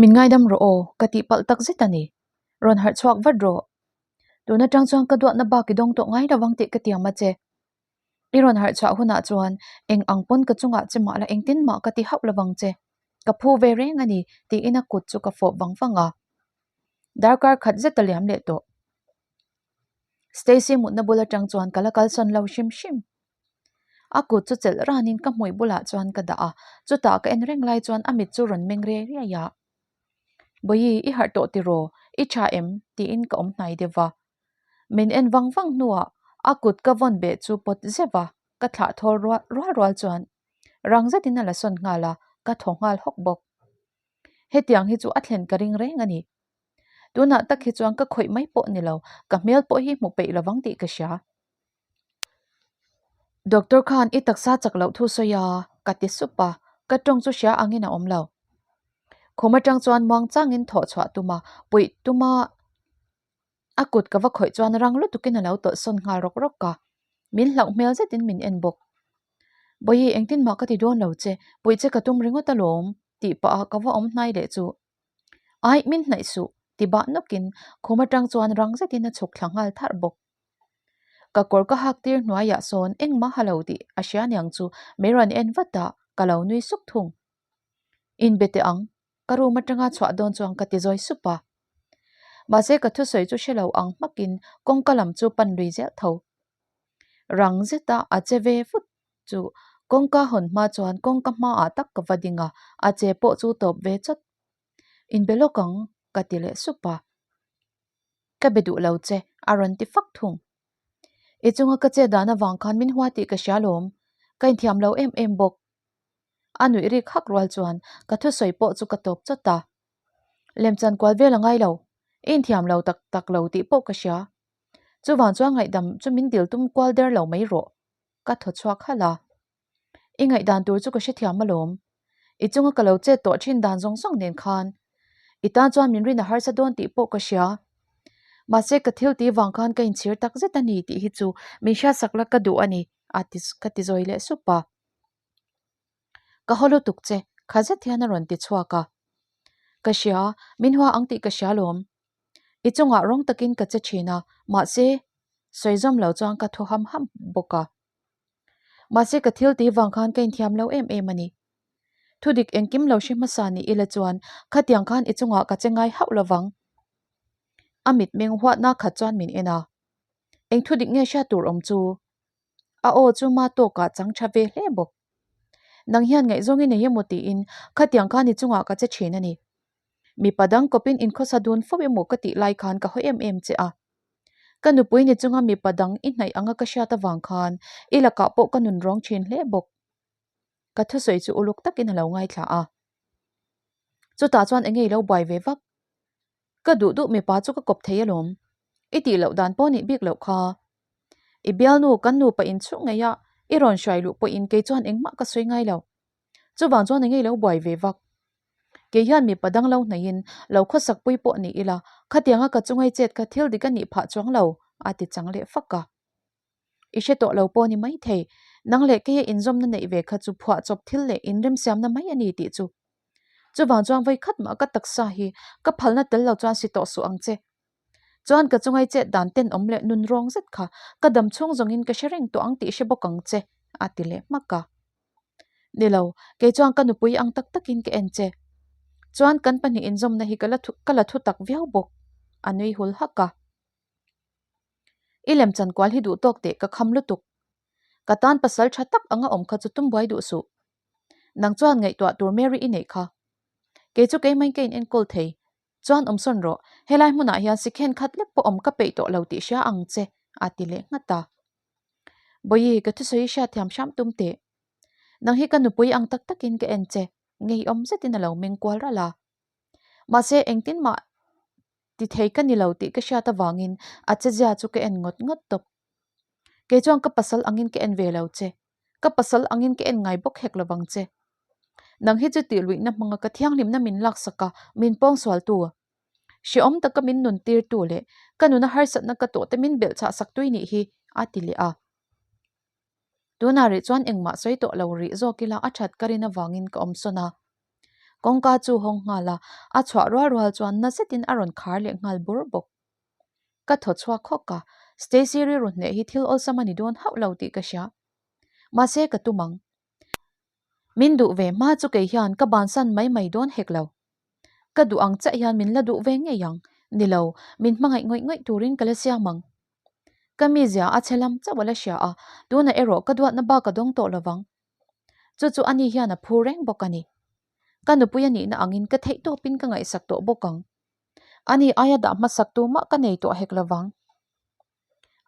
Min ngaidam rawh aw, ka tihpalh tak zet a ni. Rawn harh chhuak vat rawh. Tun atang chuan ka duatna bak i dawng tawh ngai lovang tih ka tiam a che. I rawn harh chhuah hunah chuan eng ang pawn ka chungah che mah la engtin mah ka ti hauh lovang che. Ka phu ve reng a ni tiin a kut chu ka fawp vang vang a. Darkar khat zet a liam leh tawh. Stacy mutna bul atang chuan ka la kalsawn lo hrim hrim. A kut chu chelh ranin ka hmui bulah chuan ka dah a, chutah ka en reng lai chuan a mit chu rawn meng riai riai a. Bawihi, i harh tawh tiraw? I tha em? tiin ka awm hnai deuh va. Min en vang vang hnuah a kut ka vawn beh chu pawt zeuh a, ka thlah thawl rual rual chuan rang zetin a la sawn nghal a, ka thaw nghal hawk bawk. Hetiang hi chu a thlen ka ring reng a ni. Tunah tak hi chuan ka khawih mai pawh ni lo, ka hmel pawh hi hmu peih lovang tih ka hria. Doctor khan i taksa chak loh thu sawi a, ka ti sup a, ka tawng chu hria angin a awm lo. Khum atang chuan muang changin thawh chhuah tum a, puih tuma a kut ka va khawih chuan rang lutukin a lo tawlh sawn nghal rawk rawk a, min hlauh hmel zetin min en bawk. Bawihi engtin mah ka ti dawn lo che, puih che ka tum ringawt alawm tih pah a ka va awm hnai leh chu. Aih min hnaih suh ti bah nawkin khum atang chuan rang zetin a chhuk thla nghal tharh bawk. Ka kawr ka hak tir hnuaiah sawn engmah ha lo tih a hria niang chu min rawn en vat a, ka lo nui suk thung. Inbe teh ang, ka room atanga chhuah dawn chuan ka ti zawi sup a. Mahse ka thusawi chu hre lo ang hmakin kawngka lam chu pan lui zel tho. Rang zeta a che ve vut chu kawngka hawn hma chuan kawngka hmaah tak ka va ding a, a che pawh chu tawp ve chawt. Inbe lawk ang, ka ti leh sup a. Ka be duh lo che, a rawn ti fak thung. I chunga ka chet dan avang khan min hua tih ka hria lawm, ka inthiam lo em em bawk. A nuih rik hak rual chuan ka thusawi pawh chu ka tawp chawt a. Lemchan kual vel a ngai lo, i inthiam lo tak tak lo tih pawh ka hria. Chuvang chuan ngaihdam chu min dil tum kual der lo mai rawh, ka thaw chhuak halh a. I ngaihdan tur chu ka hrethiam alawm. I chunga ka lo chet tawh thin dan zawng zawng nen khan i tan chuan min rin a harsa dawn tih pawh ka hria. Mahse ka thil tih vang khan ka inchhir tak zet a ni tih hi chu min hriatsak la ka duh a ni a ti ka ti zawi leh sup a. Ka haw lutuk che, kha zet hian a rawn ti chhuak a. Ka hria, min hua ang tih ka hria alawm. I chungah rawng takin ka che thin a, mahse sawi zawm lo chuan ka thaw ham ham bawk a. Mahse ka thil tih vang khan ka inthiam lo em em a ni. Thudik engkim lo hre hmasa ni ila chuan khatiang khan i chungah ka che ngai hauh lovang. A mitmeng huatna khat chuan min en a. Eng thudik nge hriat tur awm chu? A aw chu ma tawkah chang tha ve hle bawk. Nang hian ngaihzawng i nei emaw tiin khatiang khan i chungah ka che thin a ni. Mipa dang kawpin inkhawsa dun fo emaw ka tih lai khan ka haw em em che a. Ka nupui ni chunga mipa dang i hnaih anga ka hriat avang khan i lakah pawh ka nun rawng thin hle bawk. Ka thusawi chu uluk takin a lo ngaithla a. Chutah chuan enge i lo buai ve vak? Ka duh duh mipa chu ka kawp thei alawm. I tih loh dan pawh nih bik loh kha. I bialnu kan nupa inchhung ngei a, i rawn hruai luh pawhin kei chuan engmah ka sawi ngai lo. Chuvang chuan enge i lo buai ve vak? Kei hian mipa dang lo hnaihin lo khawsak pui pawh ni ila, khatianga ka chungai chet kha thil dik a nih phah chuang lo, a ti chang leh fak a. I hre tawh lo pawh ni mai thei, nang leh keia inzawmna neih ve kha chu phuahchawp thil leh inremsiamna mai a ni tih chu. Chuvang chuan vawi khat mah ka taksa hi ka phalna tel lo chuan si tawh suh ang che. Chuan ka chungai chet dan tenawm leh nun rawng zet kha ka dam chhung zawngin ka hre reng tawh ang tih hre bawk ang che, a ti leh hmak a. Ni lo, kei chuan ka nupui ang tak takin ka en che. Chuan kan pahnih inzawmna hi ka la ka la thu tak viau bawk, a nui hul hak a. I lemchan kual hi duh tawk teh ka kham lutuk. Ka tan pasal tha tak anga awm kha chu tum buai duh suh. Nang chuan ngaihtuah tur Mary i neih kha. Kei chu keimah in ka in enkawl thei. Chuan awm sawn rawh, helai hmunah hian sikhen khat lek pawh awm ka peih tawh lo tih hria ang che, a ti leh nghat a. Bawihi, ka thusawi i hriatthiam hram tum teh. Nang hi ka nupui ang tak takin ka en che, ngeiawm zetin a lo meng kual ralh a. Mahse, engtin mah ti thei ka ni lo tih ka hriat avangin a chezia chu ka en ngawt ngawt tawp. Kei chuan ka pasal angin ka en ve lo che, ka pasal angin ka en ngai bawk hek lovang che. Nang hi chu tih luihna hmanga ka thianghlimna min laksak a, min pawngsualtu. Hrehawm taka min nun tirtu leh ka nuna harsatna ka tawhte min belhchhah sak tui nih hi, a ti leh a. Tunah rih chuan engmah sawi tawh lo rih zawk ila a that ka rin avangin ka awm sawn a. Kawngka chu hawng nghal a, a chhuah rual rual chuan na zetin a rawn khar leh nghal bur bawk. Ka thaw chhuak hawk a, Stacy rilru hneh hi thil awlsam a ni dawn hauh lo tih ka hria. Mahse ka tum ang. Min duh ve hma chu kei hian ka bansan mai mai dawn hek lo. Ka duh ang chiah hian min la duh ve ngei ang. Ni lo, min hmangaih ngawih ngawih turin ka la siam ang. Ka mizia a chhe lam chauh a la hria a, tunah erawh ka duatna bak a dawng tawh lovang. Chu chu ani hian a phur reng bawk a ni. Ka nupui a nihna angin ka theih tawpin ka ngaihsak tawh bawk ang. Ani aia dah hmasak tumah ka nei tawh hek lovang.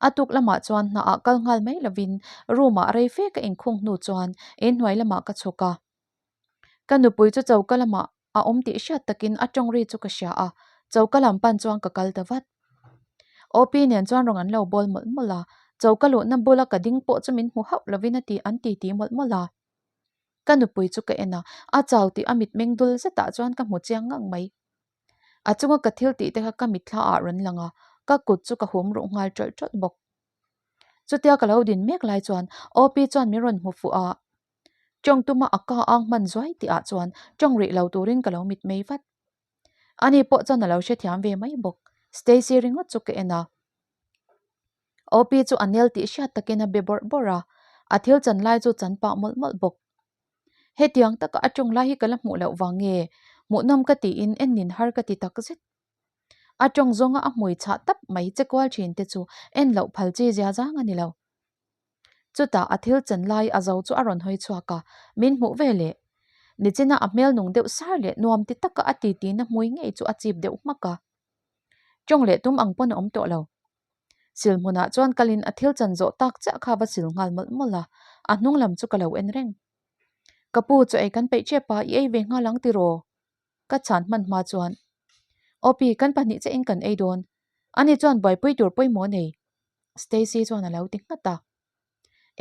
A tuk lamah chuan hnaah kal nghal mai lovin room ah rei fe ka inkhung hnu chuan inhnuai lamah ka chhuk a. Ka nupui chu choka lamah a awm tih hriat takin a tawng ri chu ka hria a, choka lam pan chuan ka kal ta vat. OP nen chuan rawn an lo bawl mawlh mawlh a, choka luhna bula ka ding pawh chu min hmu hauh lovin a ti an ti ti mawlh mawlh a. Ka nupui chu ka en a, a chau tih a mitmeng dul zetah chuan ka hmu chiang ngang mai. A chunga ka thil tih te kha ka mitthla ah rawn lang a, ka kut chu ka hum ruh nghal ṭawlh ṭawlh bawk. Chutia ka lo din mek lai chuan OP chuan min rawn hmu fuh a, ṭawng tuma a ka ang hman zuai tih ah chuan ṭawng rih lo turin ka lo mitmei vat. Ani pawh chuan a lo hrethiam ve mai bawk. Stacy ringawt chu ka en a. OP chu a nel tih hriat takin a be bawrh bawrh a, a thil chan lai chu chan pah mawlh mawlh bawk. Hetiang taka a tawng lai hi ka la hmuh loh vang nge, hmuhnawm ka tiin en nin har ka ti tak zet. A tawng zawnga a hmui chhah tap mai che kual thin te chu en loh phal chi zia zang a ni lo. Chutah a thil chan lai a zo chu a rawn hawi chhuak a, min hmuh ve leh. Nichina a hmel nung deuh sar leh nuam ti taka a titi na hmui ngei chu a chip deuh hmak a. Tawng leh tum ang pawn a awm tawh lo. Sil hmunah chuan kalin a thil chan zawh tak chiah kha va sil nghal mawlh mawlh a, a hnung lam chu ka lo en reng. Ka pu chu ei kan peih tep a, i ei ve nghal ang tiraw? Ka chhan hman hma chuan, Awpi, kan pahnih chiahin kan ei dawn. Ani chuan buaipui tur pawimawh a nei, Stacy chuan a lo ti nghat a.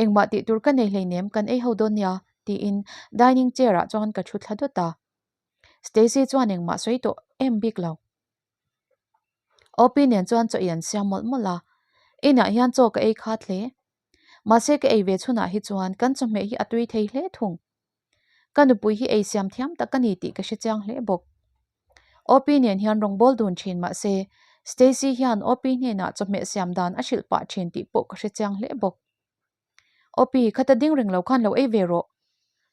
Engmah tih tur ka nei hleinem, kan ei ho dawn nia, tiin dining chair ah chuan ka thu thla dawt a. Stacy chuan engmah sawi tawh em bik lo. Opi nen chuan chaw ei an siam mawlh mawlh a, inah hian chaw ka ei khat hle. Mahse ka ei ve chhunah hi chuan kan chawhmeh hi a tui thei hle thung. Ka nupui hi ei siam thiam tak a ni tih ka hre chiang hle bawk. Opi nen hian rawngbâwl dun thin mahse Stacy hian Opi hnenah chawhmeh siam dan a hrilh pah thin tih pawh ka hre chiang hle bawk. Opi, khata ding reng lo khan lo ei ve rawh.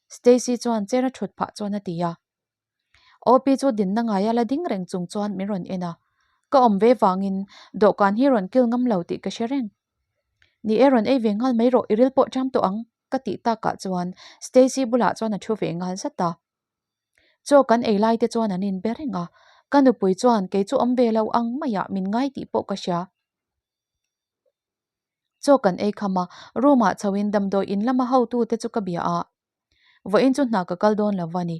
Stacy chuan chair a thut phah chuan a ti a. Opi chu dinna ngaia la ding reng chung chuan min rawn en a, ka awm ve vangin dawhkan hi rawn kil ngam lo tih ka hre reng. Ni e rawn ei ve nghal mai rawh i ril pawh ṭam tawh ang ka tih takah chuan Stacy bulah chuan a thu ve nghal zat a. Chaw kan ei lai te chuan an inbe reng a, ka nupui chuan kei chu awm ve lo ang maiah min ngai tih pawh ka hria. Chaw kan ei kham a, room ah chho in damdawi in lama hotu te chu ka bia a, Vawiin chu hna ka kal dawn lo va ni.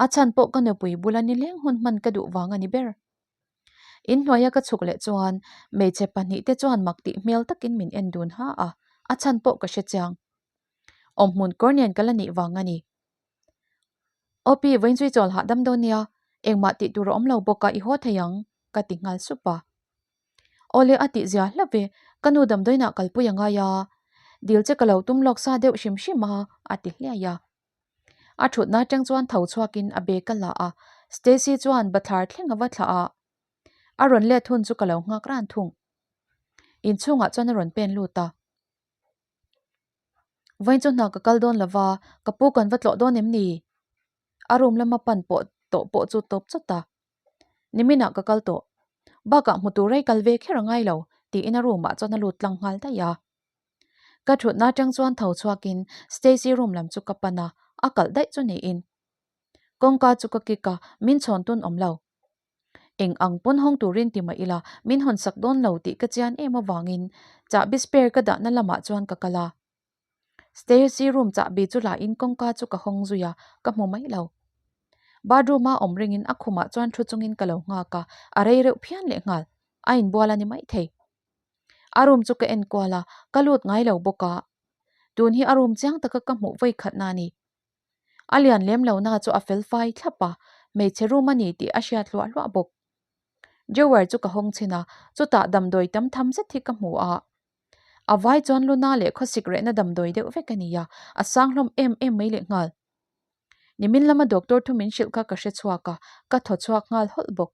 A chhan pawh ka nupui bula nileng hun hman ka duh vang a ni ber. Inhnuaia ka chhuk leh chuan hmeichhe pahnihte chuan mak tih hmel takin min en dun ha a, a chhan pawh ka hre chiang. Awmhmun kawr nen ka la nih vang a ni. Opi, vawiin chu i chawl hahdam dawn nia, engmah tih tur a awm lo bawk a, i haw thei ang, ka ti nghal sup a. Awle a tih zia hlauh ve, ka nu damdawiinah kalpui a ngai a, dil che ka lo tum lawk sa deuh hrim hrim a, a ti hliai a. A thutna atang chuan tho chhuakin a bag a la a, Stacy chuan bathlar thleng a va thlah a, a rawn let hun chu ka lo nghak ran thung. Inchhungah chuan a rawn pen lut a. Vawiin chu hna ka kal dawn lova, ka pu kan va tlawh dawn em ni? A room lama pan pawh tawh pawh chu tawp chawt a. Niminah ka kal tawh. Bakah hmu tur rei kal ve kher a ngai lo, tiin a room ah chuan a lut tlang nghal daih a. Ka thutna atang chuan tho chhuakin Stacy room lam chu ka pan a, a kalh daih chu niin. Kawngka chu ka kik a, min chhawn tun awm lo. Eng ang pawn hawng turin ti mah ila, min hawn sak dawn lo tih ka chian em avangin chahbi spare ka dahna lamah chuan ka kal a. Stacy room chahbi chu la in kawngka chu ka hawng zui a, ka hmu mai lo. Bathroom a awm ringin a khumah chuan thu chungin ka lo nghak a, a rei reuh phian leh nghal. A inbual a ni mai thei. A room chu ka en kual a, ka lut ngai lo bawk a. Tun hi a room chiang taka ka hmuh vawi khatna a ni. A lian lem lo na chu a fel fai thlap a, hmeichhe room a ni tih a hriat hluah hluah bawk. Drawer chu ka hawng chhin a, chutah damdawi tam tham zet hi ka hmu a. A vai chuan luna leh khawsik rehna damdawi deuh vek a ni a, a sang hlawm em em mai leh nghal. Nimin lama doctor thu min hrilh kha ka hre chhuak a, ka thaw chhuak nghal hawlh bawk.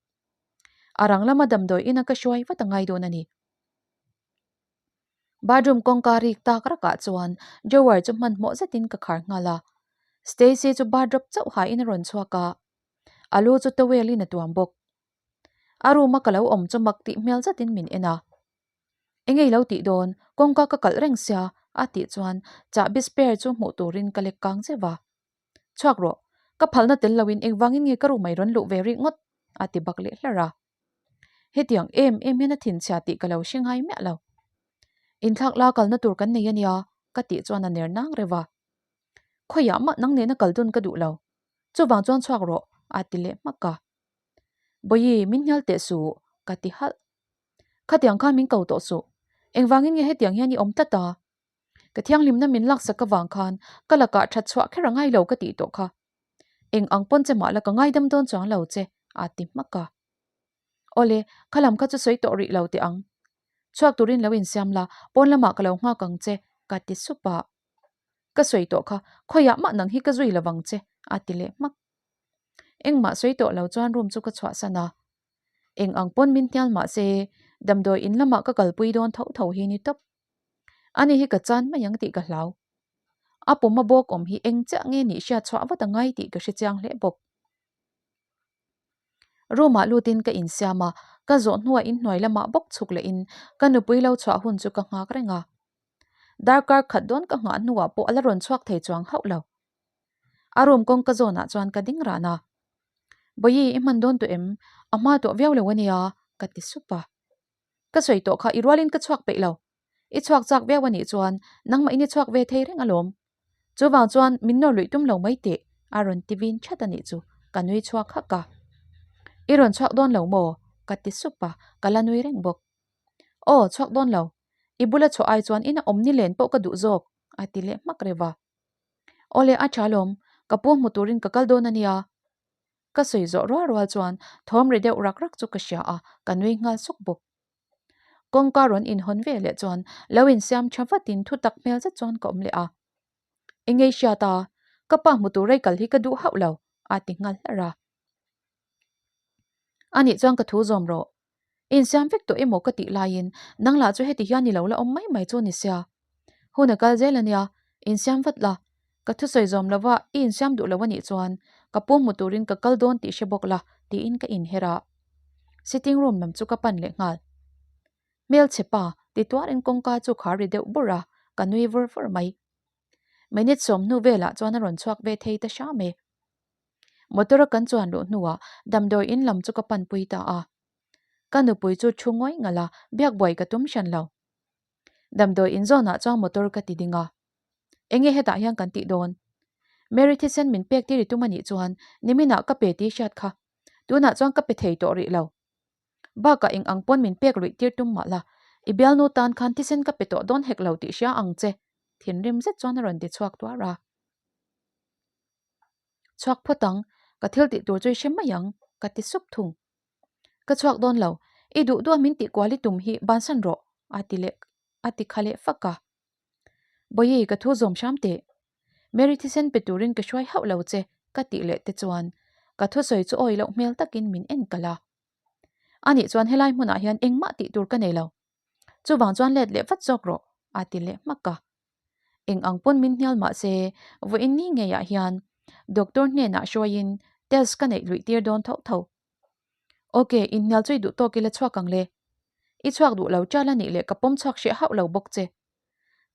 A rang lama damdawi ina ka hruai vat a ngai dawn a ni. Bathroom kawngka rik tak rakah chuan drawer chu hmanhmawh zetin ka khar nghal a. Stacy chu bathrobe chauh hain a rawn chhuak a, a lu chu towel in a tuam bawk. A room a ka lo awm chu mak tih hmel zetin min en a. Enge i lo tih dawn, kawngka ka kalh reng sia a tih chuan chahbi spare chu hmuh turin ka lek kang zeuh a. Chhuak rawh, ka phalna tel loin engvangin nge ka room ah i rawn luh ve rih ngawt a ti bak leh hlar a. Hetiang em em hian a thinchhia tih ka lo hre ngai miah lo. Inthlak la kalna tur kan nei a nia ka tih chuan a ner nang reuh a. Khawiah mah nang nena kal dun ka duh lo, chuvang chuan chhuak rawh a ti leh hmak a. Bawihi, min hnial teh suh, ka ti halh. Khatiang khan min ko tawh suh. Engvangin nge hetiang hian i awm tlat a? Ka thianghlimna min laksak avang khan ka lakah that chhuah kher a ngai lo ka tih tawh kha. Eng ang pawn che mah la ka ngaidam dawn chuang lo che, a ti hmak a. Awle, kha lam kha chu sawi tawh rih lo teh ang. Chhuak turin lo insiam la, pawn lamah ka lo nghak ang che, ka ti sup a. Ka sawi tawh kha, khawiah mah nang hi ka zui lovang che, a ti leh hmak. Engmah sawi tawh lo chuan room chu ka chhuahsan a. Eng ang pawn min hnial mah se, damdawi in lamah ka kalpui dawn tho tho hi ni tawp. Ani hi ka chan mai ang tih ka hlau. A pum a bawk awm hi eng chiah nge nih hriat chhuah vat a ngai tih ka hre chiang hle bawk. Room ah lutin ka insiam a, ka zawh hnuah inhnuai lamah bawk chhuk lehin ka nupui lo chhuah hun chu ka nghak reng a. Darkar khat dawn ka nghah hnuah pawh a la rawn chhuak thei chuang hauh lo. A room kawngka zawnah chuan ka ding ran a. Bawihi i hman dawn tawh em? A hma tawh viau lo a nia, ka ti sup a. Ka sawi tawh kha i rualin ka chhuak peih lo. I chhuak chak viau a nih chuan nangmah in i chhuak ve thei reng alawm. Chuvang chuan min nawr luih tum lo mai teh, a rawn ti vin that a nih chu, ka nui chhuak hak a. I rawn chhuak dawn lo maw? ka ti sup a, ka la nui reng bawk. Aw, chhuak dawn lo. I bula chhuah ai chuan ina awm ni len pawh ka duh zawk, a ti leh hmak reuh a. Awle a tha lawm, ka pu hmu turin ka kal dawn a nia. Ka sawi zawh rual rual chuan thawm ri deuh rak rak chu ka hria a, ka nui nghal suk bawk. Kawngka rawn inhawn ve leh chuan lo insiam tha vatin thu tak hmel zet chuan ka awm leh a. Engei hriat a, ka pa hmu tur rei kal hi ka duh hauh lo, a ti nghal hlar a. Anih chuan ka thu zawm rawh. Insiam vek tawh emaw ka tih laiin nang lah chu heti hian i lo la awm mai mai chu ni sia. Hun a kal zel ania, insiam vat la. Ka thusawi zawm lova i insiam duh lo anih chuan ka pu hmu turin ka kal dawn tih hre bawk la tiin ka inher a. Sitting room lam chu ka pan leh nghal. Hmelchhe pa ti tuarin kawngka chu khar ri deuh bur a, ka nui vur vur mai. Minute sawm hnu velah chuan a rawn chhuak ve thei ta hram e. Motor a kan chuan luh hnuah damdawi in lam chu ka panpui ta a. Ka nupui chu thu ngawi ngalh a, biak buai ka tum hran lo. Damdawi in zawnah chuan motor ka ti ding a. Enge hetah hian kan tih dawn? Mary thisen min pek tir i tum a nih chuan niminah ka pe tih hriat kha. Tunah chuan ka pe thei tawh rih lo. Bakah eng ang pawn min pek luih tir tum mah la, i bialnu tan khan thisen ka pe tawh dawn hek lo tih hria ang che, thinrim zet chuan a rawn ti chhuak tuar a. Chhuak phawt ang, ka thil tih tur chu i hre mai ang, ka ti sup thung. Ka chhuak dawn lo, i duh duh a min tih kual i tum hi bansan rawh, a ti leh a ti kha leh fak a. Bawihi, ka thu zawm hram teh. Mary thisen pe turin ka hruai hauh lo che, ka tih leh te chuan ka thusawi chu awi loh hmel takin min en kalh a. Anih chuan helai hmunah hian engmah tih tur ka nei lo. Chuvang chuan let leh vat zawk rawh, a ti leh hmak a. Eng ang pawn min hnial mah se, vawiin ni ngeiah hian doctor hnenah hruaiin test ka neih luih tir dawn tho tho. Ok, inhnial chu i duh tawk ila chhuak ang le. I chhuak duh lo ṭal a nih leh ka pawm chhuak hreh hauh lo bawk che.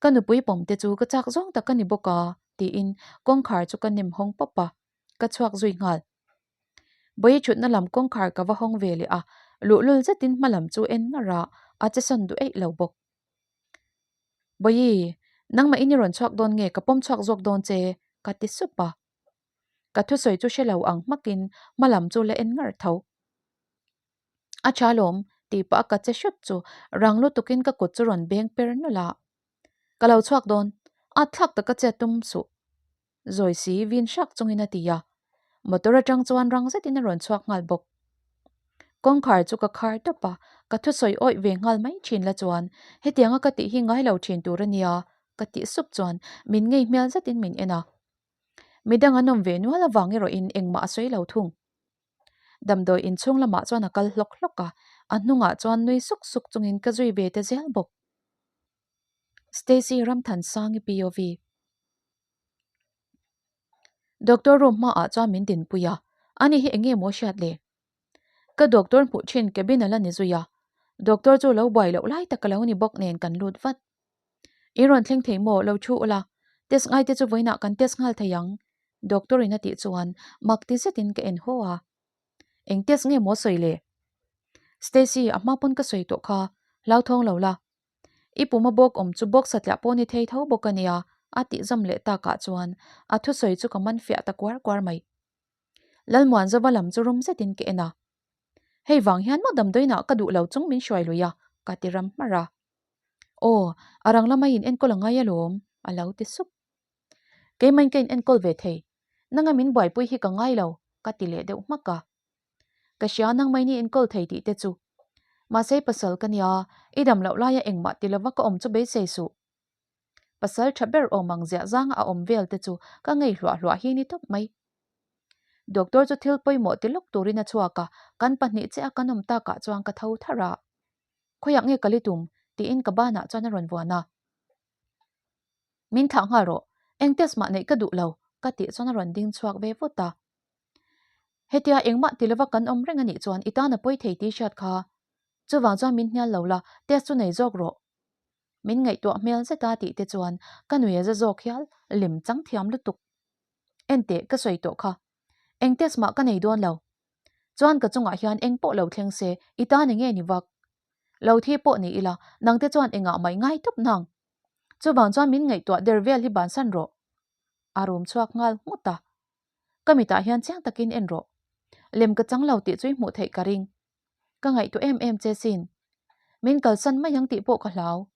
Ka nupui pawm te chu ka chak zawng tak a ni bawk a, tiin kawngkhar chu ka nem hawng pawp a, ka chhuak zui nghal. Bawihi thutna lam kawngkhar ka va hawng ve leh a, luhlul zetin hma lam chu en ngar a, a che sawn duh eih lo bawk. Bawihi, nangmah in i rawn chhuak dawn nge ka pawm chhuak zawk dawn che? ka ti sup a. Ka thusawi chu hre lo ang hmakin hma lam chu la en ngar tho. A tha lawm, tih pah a ka che hrut chu rang lutukin ka kut chu rawn beng per nawlh a. Ka lo chhuak dawn, at thlak taka che tum suh. Zawi si vin hrak chungin a ti a, motor atang chuan rang zetin a rawn chhuak nghal bawk. Kawngkhar chu ka khar tawp a, ka thusawi awih ve nghal mai thin la chuan hetianga ka tih hi ngai lo thin tur a nia ka tih sup chuan min ngei hmel zetin min en a. Midang an awm ve nual avang erawhin engmah a sawi lo thung. Damdawi inchhung lamah chuan a kal hlawk hlawk a, a hnungah chuan nui suk suk chungin ka zui ve ta zel bawk. Stacy Ramthansangi POV. Doctor room hmaah chuan min dinpui a, ani hi eng nge maw hriat le? Ka doctor hmuh thin cabin a la ni zui a, doctor chu lo buai loh lai tak a lo ni bawk nen kan lut vat. In rawn thleng thei maw lo thu ula, test ngai te chu vawiinah kan test nghal thei ang, doctor in a tih chuan mak ti zetin ka en haw a. Eng test nge maw sawi le? Stacy a hma pawn ka sawi tawh kha, hlauthawng lo la. I puma bawk awm chu bawk satliah pawh ni thei tho bawk a nia, a tih zawm leh takah chuan a thusawi chu ka man fiah ta kuar kuar mai. Lalmuanzova lam chu rum zetin ka en a. Hei vang hian maw damdawiinah ka duh lo chung min hruai lui a, ka ti ram hmarh a. Aw, a rang lama in enkawl a ngai alawm, a lo ti sup. Keimahin ka in enkawl ve thei, nanga min buaipui hi ka ngai lo, ka ti leh deuh hmak a. Ka hria nangmah in i enkawl thei tih te chu. Mahse pasal ka nia, i dam loh laia engmah ti lova ka awm chu beisei suh. Pasal tha ber awm ang ziah zanga a awm vel te chu ka ngei hluah hluah hi ni tawp mai. Doctor chu thil pawimawh ti lawk turin a chhuak a, kan pahnih chiah a kan awm takah chuan ka tho tharh a. Khawiah nge kal i tum? tiin ka banah chuan a rawn vuan a. Min thlah nghal rawh, eng test mah neih ka duh lo, ka tih chuan a rawn ding chhuak ve vut a. Hetia engmah ti lova kan awm reng a nih chuan i tan a pawi thei tih hriat kha. Chuvang chuan min hnial lo la, test chu nei zawk rawh. Min ngaihtuah hmel zet a tih te chuan ka nui a za zawk hial, lem chang thiam lutuk. Enteh ka sawi tawh kha. Eng test mah ka nei dawn lo. Chuan ka chungah hian eng pawh lo thleng se i tan enge ni vak. Lo thi pawh ni ila nang te chuan engah mah i ngai tawp nang. Chuvang chuan min ngaihtuah der vel hi bansan rawh. A rum chhuak nghal nghut a. Ka mitah hian chiang takin en rawh. Lem ka chang lo tih chu i hmuh theih ka ring. Ka ngaihtuah em em che sin. Min kalsan mai ang tih pawh ka hlau.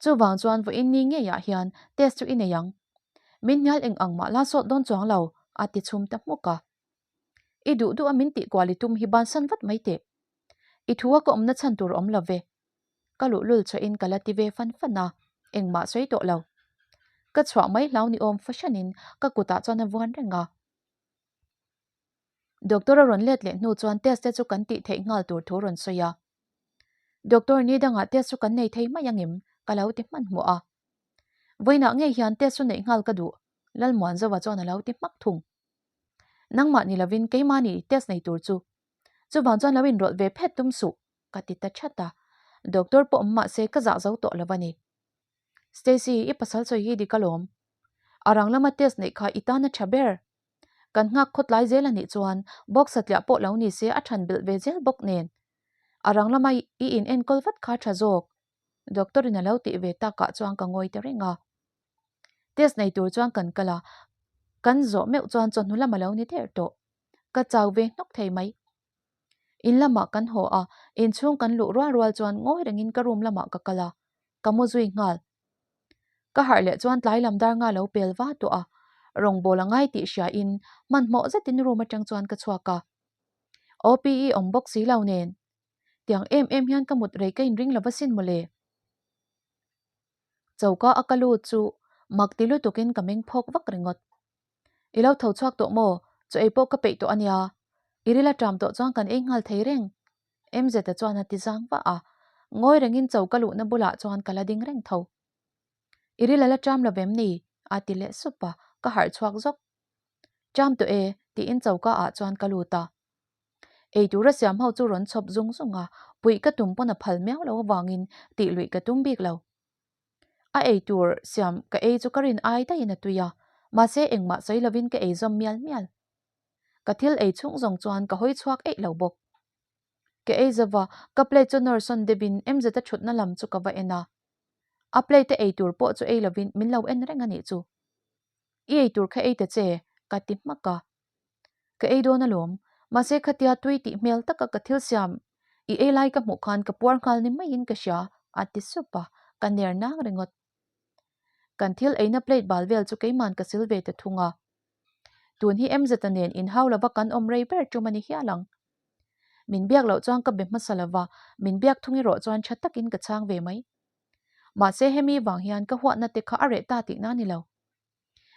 Chuvang chuan vawiin ni ngeiah hian test chu i nei ang. Min hnial eng ang mah la sawt dawn chuang lo, a ti chhum ta hmuk a. I duh duh a min tih kual i tum hi bansan vat mai teh. I thu a ka awmna chhan tur awm lo ve. Ka luhlul chhuahin ka la ti ve fan fan a, engmah sawi tawh lo. Ka chhuah mai hlau ni awm fahranin ka kutah chuan a vuan reng a. Doctor a rawn let leh hnu chuan test te chu kan tih theih nghal tur thu rawn sawi a. Doctor ni dangah test chu kan nei thei mai angem? Ka lo ti hmanhmawh a. Vawiinah ngei hian test chu neih nghal ka duh, Lalmuanzova chuan a lo ti hmak thung. Nangmah ni lovin keimahni test nei tur chu. Chuvang chuan lo inrawlh ve phet tum suh, ka ti ta chat a. Doctor pawh awm mah se ka zah zo tawh lo a ni. Stacy, i pasal sawi hi dik alawm. A rang lama test neih kha i tan a tha ber. Kan nghak khawtlai zel a nih chuan box satliah pawh lo ni se a than belh ve zel bawk nen. A rang lama i in enkawl vat kha tha zawk. Doctor in a lo tih ve takah chuan ka ngawi ta reng a. Test nei tur chuan kan kal a, kan zawh meuh chuan chawhnu lam a lo ni der tawh. Ka chau ve hnawk thei mai. In lamah kan haw a, inchhung kan luh rual rual chuan ngawi rengin ka room lamah ka kal a, ka mu zui nghal. Ka harh leh chuan tlai lam dar nga lo pel va tawh a, rawngbâwl a ngai tih hriain hmanhmawh zetin room atang chuan ka chhuak a. OPE awm bawk si lo nen, tiang em em hian ka mut rei ka inring lo va sin mawle. Choka a ka lut chu mak ti lutukin ka meng phawk vak ringawt. I lo tho chhuak tawh maw? Chaw ei pawh ka peih tawh a nia. I ril a ṭam tawh chuan kan ei nghal thei reng. MZ-a chuan a ti zang vah a. Ngawi rengin cho ka luhna bulah chuan ka la ding reng tho. I ril a la ṭam lo vem ni? a ti leh sup a, ka harh chhuak zawk. Ṭam tawh e, tiin choka ah chuan ka lut a. Ei tura siam ho chu rawn chhawp zung zung a, puih ka tum pawn a phal miau lo avangin tih luih ka tum bik lo. A ei tur siam ka ei chu ka rin ai daihin a tui a, mahse engmah sawi lovin ka ei zawm mial mial. Ka thil ei chhung zawng chuan ka hawi chhuak eih lo bawk. Ka ei zova, ka plate chu nawr sawn deuhin MZ a thutna lam chu ka va en a. A plate a ei tur pawh chu ei lovin min lo en reng a nih chu. I ei tur kha ei ta che, ka ti hmak a. Ka ei dawn alawm, mahse khatia tui tih hmel taka ka thil siam i ei lai ka hmuh khan ka puar nghal ni maiin ka hria, a ti sup a, ka ner nang ringawt. Kan thil eina plate bal vel chu keiman ka sil ve ta thung a. Tun hi MZ-a nen inhau lova kan awm rei ber tum a ni hial ang. Min biak loh chuan ka be hmasa lova, min biak thung erawh chuan tha takin ka chhang ve mai. Mahse hemi vang hian ka huatna te kha a reh ta tihna a ni lo.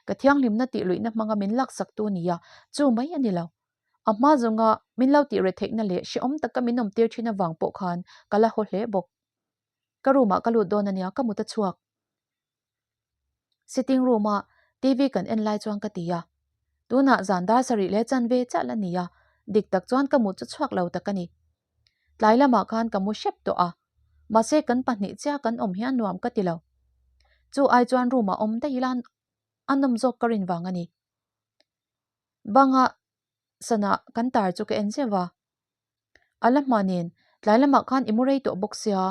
Ka thianghlimna tih luihna hmanga min laksaktu nia, chu mai a ni lo. A hma zawnga min lo tih retheihna leh hrehawm taka min awmtir thin avang pawh khan ka la haw hle bawk. Ka room ah ka lut dawn a nia, ka mut a chhuak. Sitting room a TV kan en lai chuan ka ti a, tunah zan dar sarih leh chanve chiah la ni a, dik tak chuan ka mut chu chhuak lo tak a ni. Tlai lamah khan ka mu hrep tawh a, mahse kan pahnih chiah kan awm hian nuam ka ti lo. Chu ai chuan room ah awm daih ila a nawm zawk ka rin vang a ni. Banga sana kan tar chu ka en zeuh a, a la hma nen tlai lamah khan i mu rei tawh bawk sia,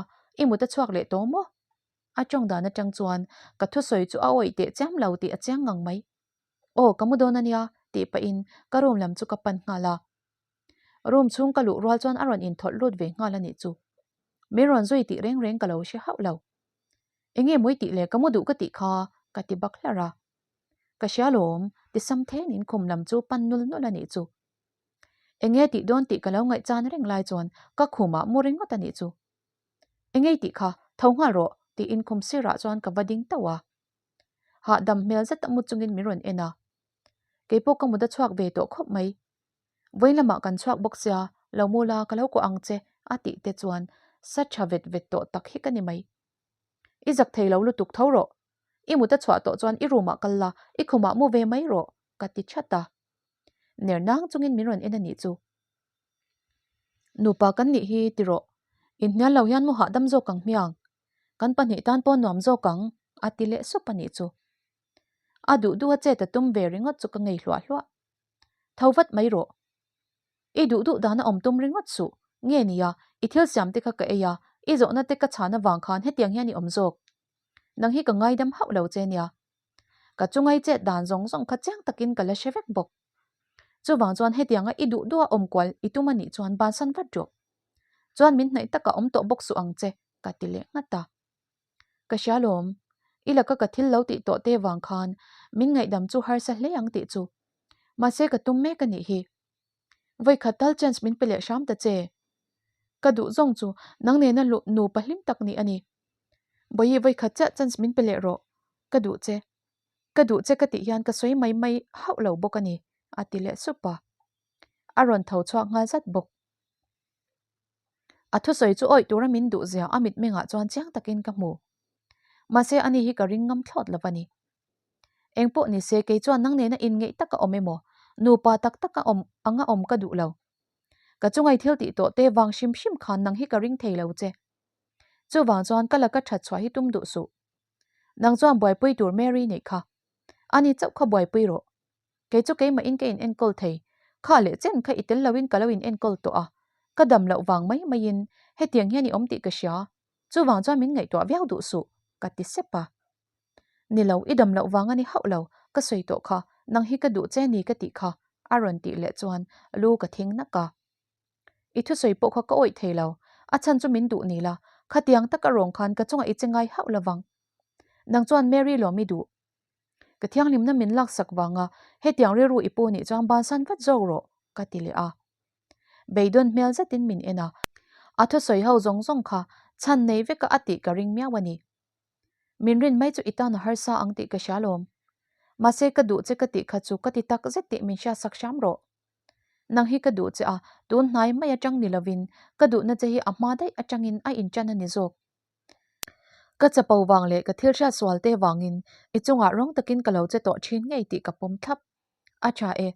i mut a chhuak leh tawh maw? A tawng dan atang chuan ka thusawi chu a awih teh chiam lo tih a chiang ngang mai. Aw ka mu dawn a nia tih pahin ka room lam chu ka pan nghal a. Room chhung ka luh rual chuan a rawn inthawlh lut ve nghal a nih chu. Min rawn zui tih reng reng ka lo hre hauh lo. Enge mawi tih le ka mu duh ka tih kha ka ti bak hlar a. Ka hria lawm ti sam then in khum lam chu pan nul nul a nih chu. Enge tih dawn tih ka lo ngaihchan reng lai chuan ka khumah mu ringawt a nih chu. Engei tih kha, tho nghal rawh, tiin khum sirah chuan ka va ding tauh a. Hahdam hmel zet a mu chungin min rawn en a. Keipawh ka mut a chhuak ve tawh khawp mai. Vawiin lamah kan chhuak bawk sia, lo mu la ka lo kuah ang che, a tih te chuan sa tha vet vet tawh tak hi ka ni mai. I zak thei lo lutuk tho rawh. I mut a chhuah tawh chuan i room ah kal la, i khumah mu ve mai rawh, ka ti that a. Ner nang chungin min rawn en a nih chu. Nupa kan nih hi ti rawh. Inhnial lo hian mu hahdam zawk ang hmiang. Kan pahnih tan pawh nuam zawk ang, a ti leh sup a nih chu. A duh duh a chet a tum ve ringawt chu ka ngei hluah hluah. Tho vat mai rawh. I duh duh dan a awm tum ringawt suh. Nge nia, i thil siam te kha ka ei a, i zawhna te ka chhan avang khan hetiang hian i awm zawk. Nang hi ka ngaidam hauh lo che nia. Ka chungai chet dan zawng zawng kha chiang takin ka la hre vek bawk. Chuvang chuan hetianga i duh duha awm kual i tum a nih chuan bansan vat rawh. Chuan min hnaih taka awm tawh bawk suh ang che, ka ti leh nghat a. Ka hria lawm, i laka ka thil lo tih tawh te vang khan min ngaihdam chu harsa hle ang tih chu. Mahse ka tum mek a nih hi. Vawikhat tal chance min pe leh hram ta che. Ka duh zawng chu nang nena nupa hlim tak nih a ni. Bawihi vawikhat chiah chance min pe leh rawh. Ka duh che. Ka duh che ka tih hian ka sawi mai mai hauh lo bawk a ni, a ti leh sup a. A rawn tho chhuak nghal zat bawk. A thusawi chu awih tura min duh zia a mitmengah chuan chiang takin ka hmu. Mahse ani hi ka ring ngam thlawt lo a ni. Eng pawh ni se kei chuan nang nena inngeih taka awm emaw, nupa tak taka awm anga awm ka duh lo. Ka chungai thil tih tawh te vang hrim hrim khan nang hi ka ring thei lo che. Chuvang chuan ka laka that chhuah hi tum duh suh. Nang chuan buaipui tur Mary neih kha. Ani chauh kha buaipui rawh. Kei chu keimahin ka in enkawl thei. Kha leh chen kha i tel loin ka lo in enkawl tawh a. Ka dam loh vang mai maiin hetiang hian i awm tih ka hria. Chuvang chuan min ngaihtuah viau duh suh, ka ti sep a. Ni lo, i dam loh vang a ni hauh lo, ka sawi tawh kha, nang hi ka duh che ni ka tih kha, a rawn tih leh chuan lu ka thing nak a. I thusawi pawh kha ka awih thei lo, a chhan chu min duh ni la, khatiang taka rawng khan ka chungah i che ngai hauh lovang. Nang chuan Mary lawm i duh. Ka thianghlimna min laksak vanga hetiang rilru i pu nih chuan bansan vat zawk rawh, ka ti leh a. Beidawn hmel zetin min en a, a thusawi ho zawng zawng kha chhan nei veka a tih ka ring miau a ni. Min rin mai chu i tan a harsa ang tih ka hria lawm. Mahse ka duh che ka tih kha chu ka ti tak zet tih min hriatsak hram rawh. Nang hi ka duh che a, tun hnai mai atang ni lovin ka duhna che hi a hma daih atangin a inṭan a ni zawk. Ka chapo vang leh ka thil hriat sual te vangin i chungah rawng takin ka lo che tawh ṭhin ngei tih ka pawm thlap. A ṭha e.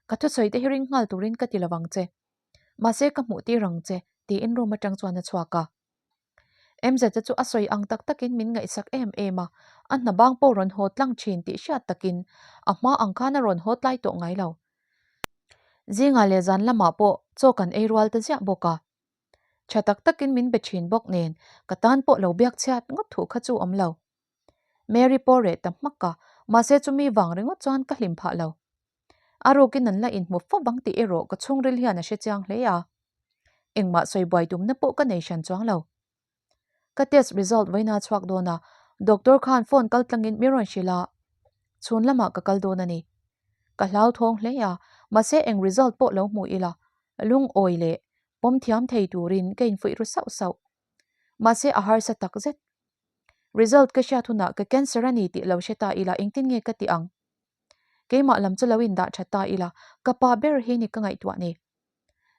Ka thusawi te hi ring nghal turin ka ti lovang che. Mahse ka hmuh tir ang che, tiin room atang chuan a chhuak a. MZ-a chu a sawi ang tak takin min ngaihsak em em a, a hna bang pawh rawn haw tlang thin tih hriat takin a hma ang khan a rawn haw tlai tawh ngai lo. Zingah leh zan lamah pawh chaw kan ei rual ta ziah bawk a. Tha tak takin min be thin bawk nen ka tan pawh lo biak chhiat ngawt thu kha chu awm lo. Mary pawh reh ta hmak a, mahse chumi vang ringawt chuan ka hlim phah lo. A rukin an la inhmu fo bang tih erawh ka chhungril hian a hre chiang hle a. Engmah sawi buai tumna pawh ka nei hran chuang lo. Ka test result vawiina chhuak dawn a, doctor khan phone kal tlangin mi rawn hrilh a, chhun lamah ka kal dawn a ni. Ka hlauthawng hle a, mahse eng result pawh lo hmu ila, lungawi leh pawm thiam thei turin ka infuih ru sauh sauh. Mahse a harsa takzet. Result ka hriat hunah ka cancer a ni tih lo hre ta ila engtin nge ka ti ang? Keimah lam chu lo indah tha ta ila, ka pa ber hi ni ka ngaihtuah ni.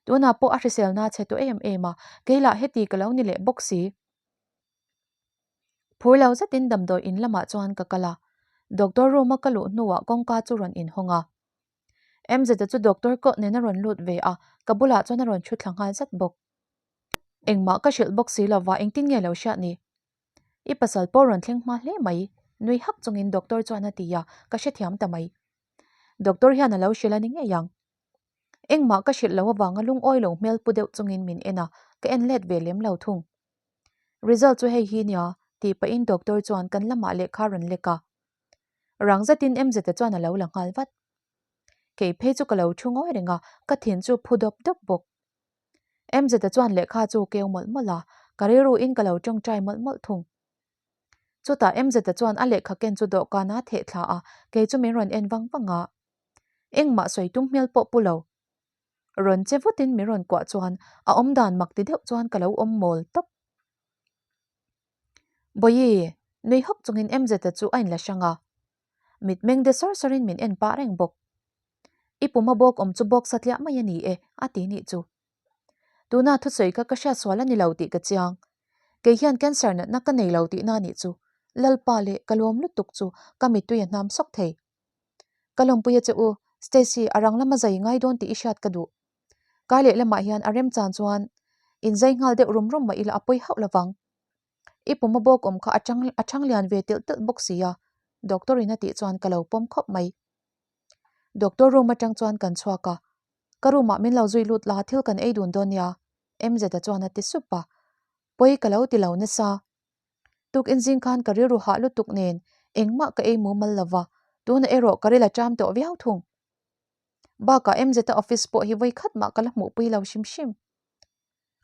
Tunah pawh a hriselna a chhe tawh em em a, kei lah heti ka lo ni leh bawk si. Phur lo zetin damdawi in lamah chuan ka kal a, doctor room a ka luh hnuah kawngka chu rawn inhawng a. MZ chu doctor kawh nen a rawn lut ve a, ka bulah chuan a rawn thu thla nghal zat bawk. Engmah ka hrilh bawk si lova engtin nge lo hriat ni? I pasal pawh rawn thleng hma hle mai, nui hak chungin doctor chuan a ti a, ka hrethiam ta mai. Doctor hian a lo hrilh a ni ngei ang. Engmah ka hrilh lo avanga lungawi lo hmel pu deuh chungin min en a, ka en let ve lem lo thung. Result chu hei hi nia, tih pahin doctor chuan kan lamah lehkha a rawn lek a. Rang zetin MZ-a chuan a lo la nghal vat. Kei phei chu ka lo thu ngawi reng a, ka thin chu phu dawp dawp bawk. MZ-a chuan lehkha chu keu mawlh mawlh a, ka rilruin ka lo tawngtai mawlh mawlh thung. Chutah MZ-a chuan a lehkha ken chu dawhkan a theh thla a, kei chu min rawn en vang vang a. Engmah sawi tum hmel pawh pu lo. Rawn che vutin min rawn kuah chuan a awmdan mak ti deuh chuan ka lo awm mawl tawp. Bawihi, nui hawk chungin MZ-a chu a inla hrang a. Mitmeng de sawr sawrin min en pah reng bawk. I puma bawk awm chu bawk satliah mai a ni e, a ti nih chu. Tuna thusawi kha ka hriat sual a ni lo tih ka chiang. Kei hian cancer natna ka nei lo tihna nih chu. Lalpa leh ka lawm lutuk chu ka mittui a hnam sawk thei. Ka lawmpui a che u, Stacy, a rang lama zai ngai dawn tih i hriat ka duh. Kai lehlamah hian a remchan chuan inzai nghal deuh rum rum mah ila a pawi hauh lovang. I puma bawk awm kha a chang a chang lian ve telh telh bawk si a, doctor in a tih chuan ka lo pawm khawp mai. Doctor room atang chuan kan chhuak a, ka room ah min lo zui lut la thil kan ei dun dawn nia, MZ a chuan a ti sup a, pawi ka lo ti lo nasa. Tukin zing khan ka rilru hah lutuk nen engmah ka ei mumal lova, tunah erawh ka ril a ṭam tawh viau thung. Bakah MZ a office pawh hi vawi khat mah ka la hmuhpui lo hrim hrim.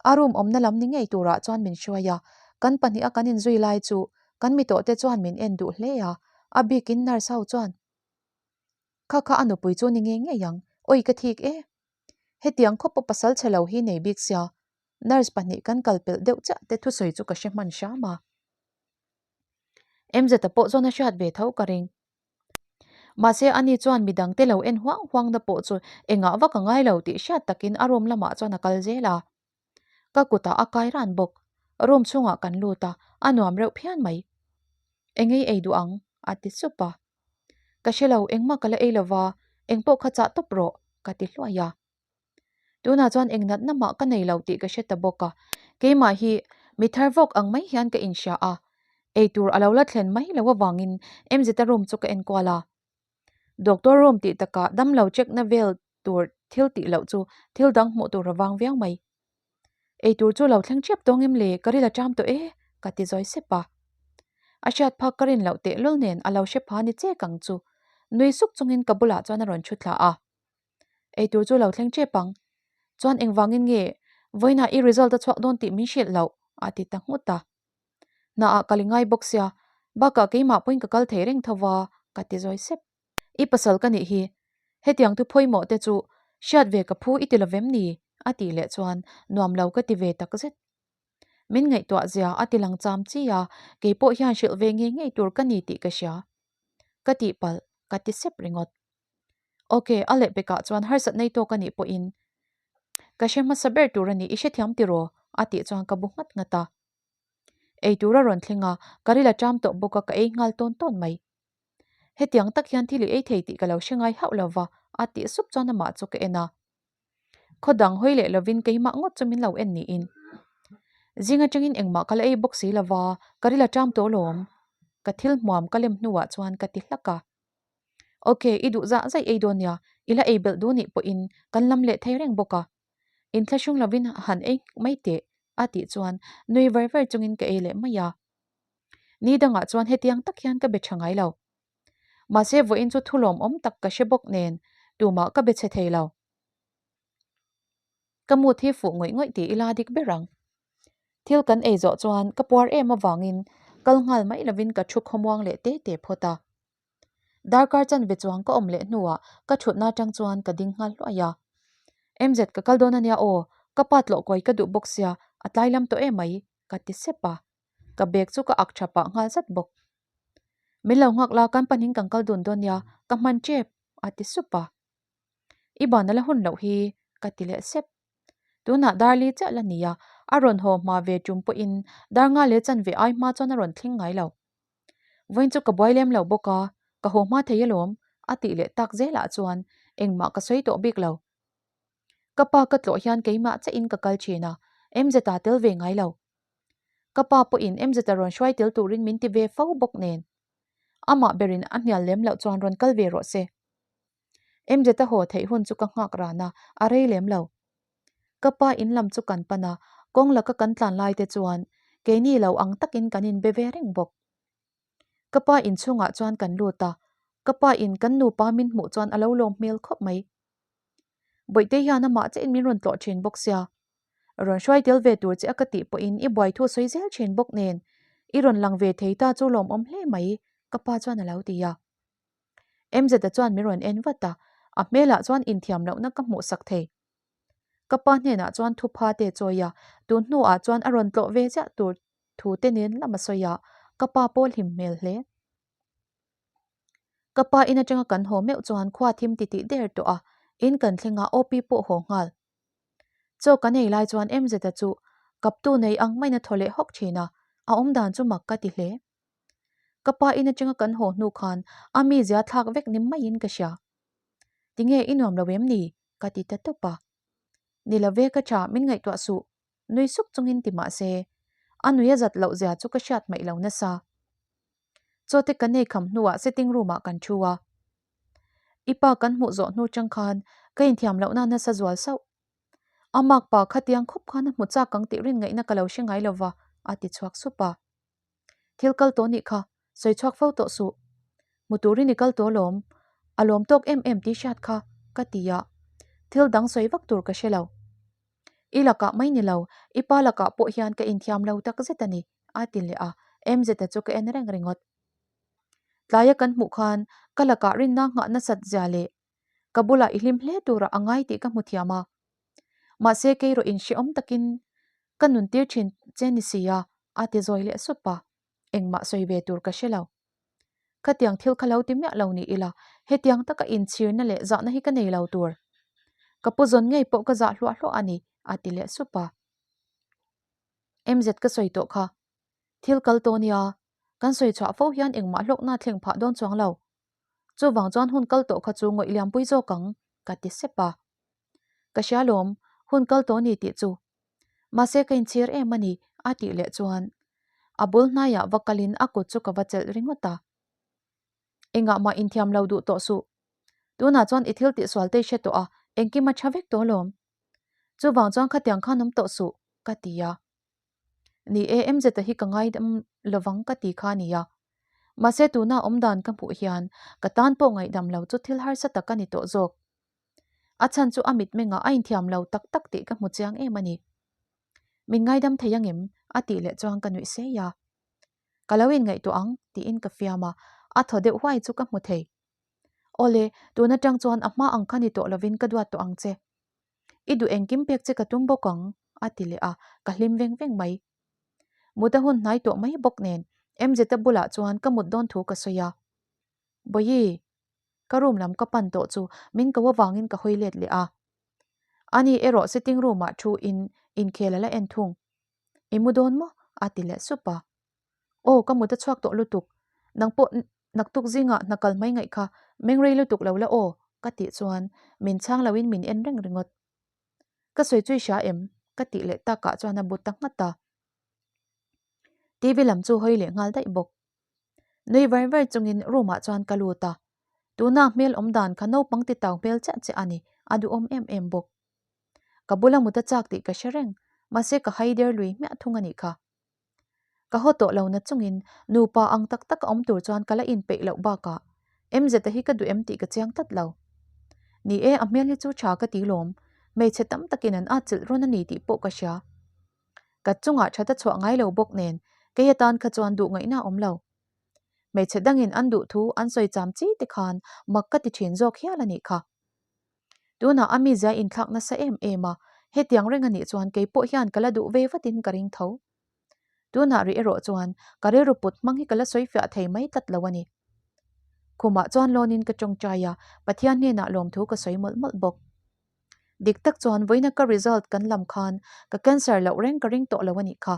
A room awmna lam ni ngei turah chuan min hruai a, kan pahniha kan inzui lai chu kan mi tawhte chuan min en duh hle a, a bikin nurse ho chuan, Kha kha a nupui chu ni ngei ngei ang, awi ka thik e. Hetiang khawpa pasal chhe lo hi nei bik sia, nurse pahnih kan kal pelh deuh chiah te thusawi chu ka hre hman hram a. MZ-a pawh chuan a hriat ve tho ka ring. Mahse ani chuan midangte lo en huang huang na pawh chu engah vak a ngai lo tih hriat takin a room lamah chuan a kal zel a. Ka kutah a kai ran bawk. Room chhungah kan lut a, a nuam reuh phian mai. Engei ei duh ang? a ti sup a. Ka hre lo, engmah ka la ei lova, engpawh kha chah tawp rawh, ka ti hluai a. Tunah chuan eng natna mah ka nei lo tih ka hre ta bawk a, keimah hi mi thar vawk ang mai hian ka inhria a, eitur a lo la thlen mai lo avangin MZ-a room chu ka enkual a. Doctor room tih takah damlo check na vel tur thil tih loh chu thil dang hmuh tur a vang viau mai. Eitur chu lo thleng ṭep tawng em le, ka ril a ṭam tawh e, ka ti zawi sep a. A hriat phak ka rin loh tehlul nen a lo hre pha ni chek ang chu, nui suk chungin ka bulah chuan a rawn ṭhu thla a. Eitur chu lo thleng tep ang. Chuan engvangin nge vawiinah i result a chhuak dawn tih min hrilh loh? a ti ta nghut a. Hnaah ka li ngai bawk sia, bakah keimah pawhin ka kal thei reng tho va, ka ti zawi sep. I pasal ka nih hi, hetiang thu phawimawh te chu hriat ve ka phu i ti lovem ni? a tih leh chuan nuam lo ka ti ve takzet. Min ngaihtuah zia a ti lang cham chi a, keipawh hian hrilh ve ngei ngei tur ka ni tih ka hria. Ka tihpalh, ka ti sep ringawt. Ok, a lehpekah chuan harsat nei tawk a nih pawhin ka hre hmasa ber tur a ni, i hrethiam tiraw? a tih chuan ka bu nghat nghat a. Ei tur a rawn thleng a, ka ril a ṭam tawh bawk a, ka ei nghal tawn tawn mai. Hetiang tak hian thil i ei thei tih ka lo hre ngai hauh lo va, a tih sup chuan amah chu ka en a. Khaw dang hawi leh lovin keimah ngawt chu min lo en niin. Zing atangin engmah ka la ei bawk si lo va, ka ril a ṭam tawh alawm. Ka thil hmuam ka lem hnuah chuan ka ti hlak a. Ok, i duh zah zaih ei dawn nia, i la ei belh duh nih pawhin kan lam leh thei reng bawk a. Inthlahrung lovin han ei nghek mai teh, a tih chuan nui var var chungin ka ei leh mai a. Ni dangah chuan hetiang tak hian ka be tha ngai lo. Mahse vawiin chu thu lawmawm tak ka hre bawk nen tumah ka be chhe thei lo. Ka mood hi fuh ngawih ngawih tih ila dik ber ang. Thil kan ei zawh chuan ka puar em avangin kal nghal mai lovin ka thu khawmuang leh te te phawt a. Darkar chanve chuang ka awm leh hnuah ka thutna atang chuan ka ding nghal hluai a. MZ ka kal dawn ania aw, ka pa tlawh kawi ka duh bawk sia, a tlai lam tawh em mai, ka ti sep a. Ka bag chu ka ak tha pah nghal zat bawk. Min lo nghak la, kan pahnih kan kal dun dawn nia, ka hman tep, A ti sup a. I ban a la hun loh hi ka ti leh sep. Tunah Darli chiah la nia, a rawn haw hma ve tum pawhin dar nga leh chanve ai hma chuan a rawn thleng ngai lo. Vawiin chu ka buai lem lo bawk a, ka haw hma thei alawm, a tih leh tak zelah chuan engmah ka sawi tawh bik lo. Ka pa ka tlawh hian keimah chiahin ka kal thin a, MZ-a tel ve ngai lo. Ka pa pawhin MZ-a rawn hruai tel turin min ti ve fo bawk nen. Amah berin a hnial lem loh chuan rawn kal ve rawh se. MZ-a haw theih hun chu ka nghak ran a, a rei lem lo. Ka pa in lam chu kan pan a, kawng laka kan tlan lai te chuan keini lo ang takin kan inbe ve reng bawk. Ka pa inchhungah chuan kan lut a, ka pa in kan nupa min hmuh chuan a lo lawm hmel khawp mai. Bawihte hian amah chiahin min rawn tlawh thin bawk sia. Rawn hruai tel ve tur che a ka tih pawhin i buai thu sawi zel thin bawk nen i rawn lang ve thei ta chu lawmawm hle mai ka pa chuan a lo ti a. MZ-a chuan min rawn en vat a, a hmelah chuan inthiam lohna ka hmuh sak thei. Ka pa hnenah chuan thupha te chawi a, tun hnuah chuan a rawn tlawh ve chiah tur thu te nen lam a sawi a, ka pa pawh hlim hmel hle. Ka pa in atanga kan haw meuh chuan khua thim titih der tawh a, in kan thleng a OP pawh haw nghal. Chaw kan ei lai chuan MZ-a chu kaptu nei ang maiin a thaw leh hawk thin a, a awmdan chu mak ka ti hle. Ka pa in atanga kan haw hnu khan a mizia thlak vek ni maiin ka hria. Tinge i nuam lo em ni? ka ti ta tawp a. Ni lo ve ka tha min ngaihtuah suh, nui suk chungin ti mah se, a nui a zat loh zia chu ka hriat hmaih lo nasa. Chaw te kan ei kham hnuah sitting room ah kan thu a. I pa kan hmuh zawh hnu chang khan ka inthiam lohna nasa zual sauh. A mak pa khatiang khawp khan a hmu chak ang tih rin ngaihna ka lo hre ngai lova, a ti chhuak sup a. Thil kal tawh nih kha, sawi chhuak fo tawh suh. Hmu turin i kal tawh alawm, a lawm tawk em em tih hriat kha, ka ti a. Thil dang sawi vak tur ka hre lo. I lakah mai ni lo, i pa lakah pawh hian ka inthiam lo tak zet a ni, a ti leh a, MZ-a chu ka en reng ringawt. Tlaia kan hmuh khan ka lakah rinna nghah nasat zia leh ka bulah i hlim hle turah a ngai tih ka hmu thiam a. Mahse kei rawh inhrehawm takin Ka nun tir thin che ni sia, a ti zawi leh sup a, engmah sawi ve tur ka hre lo. Khatiang thil kha lo ti miah lo ni ila, hetiang taka inchhirna leh zahna hi ka nei lo tur. Ka pu zawn ngei pawh ka zah hluah hluah a ni, a ti leh sup a. MZ ka sawi tawh kha. Thil kal tawh nia, kan sawi chhuah fo hian engmah hlawkna thleng phah dawn chuang lo. Chuvang chuan hun kal tawh kha chu ngawih liampui zawk ang, ka ti sep a. Ka hria lawm, hun kal tawh ni tih chu. Mahse ka inchhir em a ni, a tih leh chuan a bul hnaiah va kalin a kut chu ka va chelh ringawt a. Engah mah inthiam lo duh tawh suh. Tunah chuan i thil tihsual te i hre tawh a, engkim a tha vek tawh lawm. Chuvang chuan khatiang khan awm tawh suh, ka ti a. Ni e, MZ-a hi ka ngaidam lovang ka ti kha a nia. Mahse tuna awmdan ka hmuh hian ka tan pawh ngaihdam lo chu thil harsa tak a ni tawh zawk. A chhan chu a mitmengah a inthiam lo tak tak tih ka hmu chiang em a ni. Min ngaidam thei angem? a tih leh chuan ka nuih sei a. Ka lo inngaihtuah ang tiin ka fiam a, a thaw deuh huai chu ka hmu thei. Awle, tun atang chuan a hma ang kha ni tawh lovin ka duat tawh ang che. I duh engkim pek che ka tum bawk ang, a ti leh a, ka hlim veng veng mai. Mut a hun hnai tawh mai bawk nen MZ-a bulah chuan ka mut dawn thu ka sawi a. Bawihi, ka room lam ka pan tawh chu min ko avangin ka hawi let leh a. Ani erawh sitting room ah thu in inkhel a la en thung. I mu dawn maw? a ti leh sup a. Aw ka mut a chhuak tawh lutuk, nang pawh naktuk zingah hna kal mai ngaih kha meng rei lutuk lo la aw ka tih chuan min chhang loin min en reng ringawt. Ka sawi chu i hria em? ka tih leh takah chuan a bu ta nghat a. TV lam chu hawi leh nghal daih bawk. Nui var var chungin room ah chuan ka lut a, tuna hmel awm dan kha naupang ti tau hmel chiah chiah a ni, a duhawm em em bawk. Ka bula mut a chak tih ka hre reng, mahse ka hai der lui hmiah thung a nih kha. Ka haw tawh lo na chungin nupa ang tak tak a awm tur chuan ka la inpeih loh bakah MZ-a hi ka duh em tih ka chiang tlat lo. Ni e, a hmel hi chu tha ka ti lawm, hmeichhe tam takin an atchilh rawn a ni tih pawh ka hria. Ka chungah that a chhuah ngai lo bawk nen kei atan kha chuan duh ngaihna a awm lo. Hmeichhe dangin an duh thu an sawi cham chi te khan mak ka ti thin zawk hial a nih kha. Tunah a mizia inthlak nasa em em a, hetiang reng a nih chuan kei pawh hian ka la duh ve vatin ka ring tho. Tunah rih erawh chuan ka rilru put hmang hi ka la sawi fiah thei mai tlat lo a ni. Khumah chuan lawnin ka tawngtai a, Pathian hnenah lawmthu ka sawi mawlh mawlh bawk. Dik tak chuan vawiina ka result kan lam khan ka cancer loh reng ka ring tawh lo a nih kha.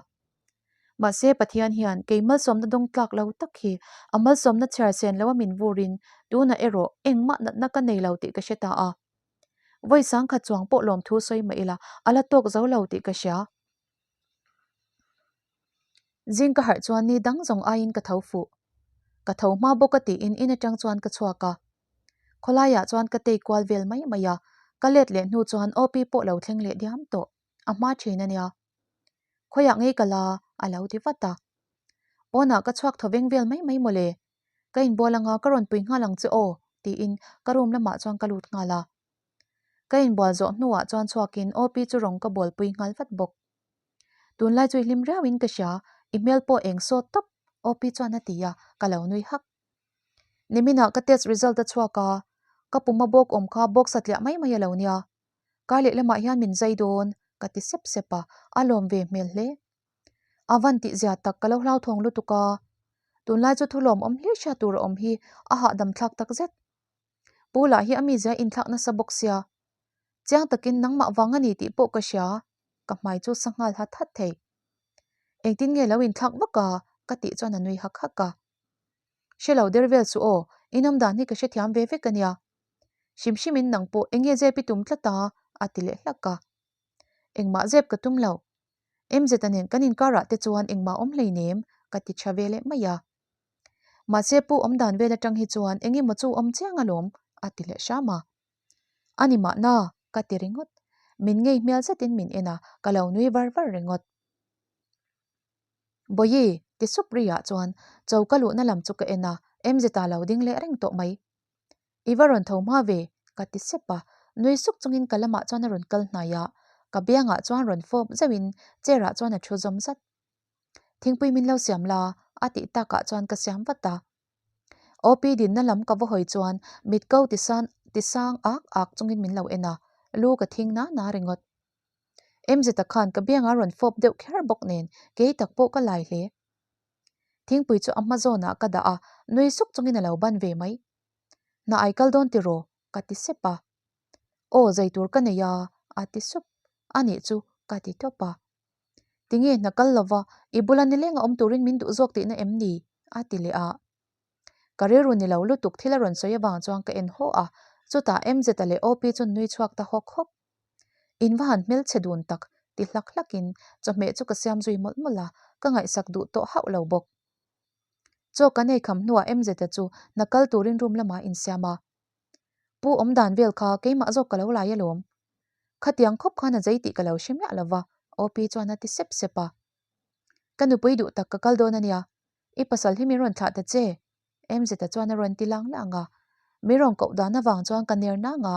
Mahse Pathian hian kei malsawmna dawng tlak lo tak hi a malsawmna chhiar sen lo a min vurin tunah erawh engmah natna ka nei lo tih ka hre ta a. Vawi sangkhat chuang pawh lawmthu sawi mah ila a la tawk zo lo tih ka hria. Zing ka harh chuan ni dang zawng aiin ka tho fuh. Ka tho hma bawk a tiin in atang chuan ka chhuak a. Khawlaiah chuan ka tei kual vel mai mai a, ka let leh hnu chuan OP pawh lo thleng leh diam tawh. A hma thin a nia. Khawiah ngei ka la a lo ti vat a. Pawnah ka chhuak thaw veng vel mai mai mawle. Ka inbual anga ka rawn pui nghal ang che aw tiin ka room lamah chuan ka lut nghal a. Ka inbual zawh hnuah chuan chhuakin OP chu rawng ka bualpui nghal vat bawk. Tunlai chu i hlim riauin ka hria, i hmel pawh eng sawt tawp, OP chuan a ti a, ka lo nui hak. Niminah ka test result a chhuak a, ka puma bawk awm kha bawk satliah mai mai a lo nia. Kar lehlamah hian min zai dawn, ka ti sep sep a, a lawm ve hmel hle. A van tihzia tak ka lo hlauthawng lutuk a, tunlai chu thu lawmawm hlir hriat tur a awm hi a hahdam thlak takzet. Pu lah hi a mizia inthlak nasa bawk sia. Chiang takin nangmah vang a ni tih pawh ka hria, ka hmai chu sa nghal hat hat thei. Engtin nge lo inthlak vak a? ka tih chuan a nui hak hak a. Hre lo der vel suh aw, in awmdan hi ka hrethiam ve vek a nia. Hrim hrimin nang pawh eng nge zep i tum tlat a? a ti leh hlak a. Engmah zep ka tum lo. MZ-a nen kan inkarah te chuan engmah awm hleinem ka ti tha ve leh mai a. Mahse pu awmdan vel atang hi chuan eng emaw chu awm chiang alawm a ti leh hram a. A ni mahna ka ti ringawt. Min ngei hmel zetin min en a, ka lo nui var var ringawt. Bawihi, ti sup riah chuan choka luhna lam chu ka en a, MZ-a lo ding leh reng tawh mai. I va rawn tho hma ve, ka ti sep a. Nui suk chungin ka lamah chuan a rawn kal hnai a, ka biangah chuan rawn fawp zeuhin chair ah chuan a thu zawm zat. Thingpui min lo siam la, a tih takah chuan ka siam vat a. OP dinna lam ka va hawi chuan mit ko tisan tisang ak ak chungin min lo en a, lu ka thing na na ringawt. MZ-a khan ka biangah rawn fawp deuh kher bawk nen kei tak pawh ka lai hle. Thingpui chu a hma zawnah ka dah a, nui suk chungin a lo ban ve mai. Hna ai kal dawn tiraw? ka ti sep a. Aw zai tur ka nei a, a ti sup. A nih chu, ka ti tawp a. Tinge hna kal lova i bula nileng a awm turin min duh zawk tihna em ni? a ti leh a. Ka rilru ni lo lutuk thil a rawn sawi avang chuan ka en haw a, chutah MZ-a leh OP chu an nui chhuak ta hawk hawk. In va han hmelchhe dun tak ti hlak hlakin chawhmeh chu ka siam zui mawlh mawlh a, ka ngaihsak duh tawh hauh lo bawk. Chaw kan ei kham hnuah MZ-a chu hna kal turin room lamah a insiam a. Pu awmdan vel kha keimah zawk ka lo lai alawm. Khatiang khawp khan a zei tih ka lo hre miah lova, OP chuan a ti sep sep a. Ka nupui duh tak ka kal dawn a nia, i pasal hi min rawn thlah ta che, MZ-a chuan a rawn ti lang lang a. Min rawn koh dan avang chuan ka ner nang a.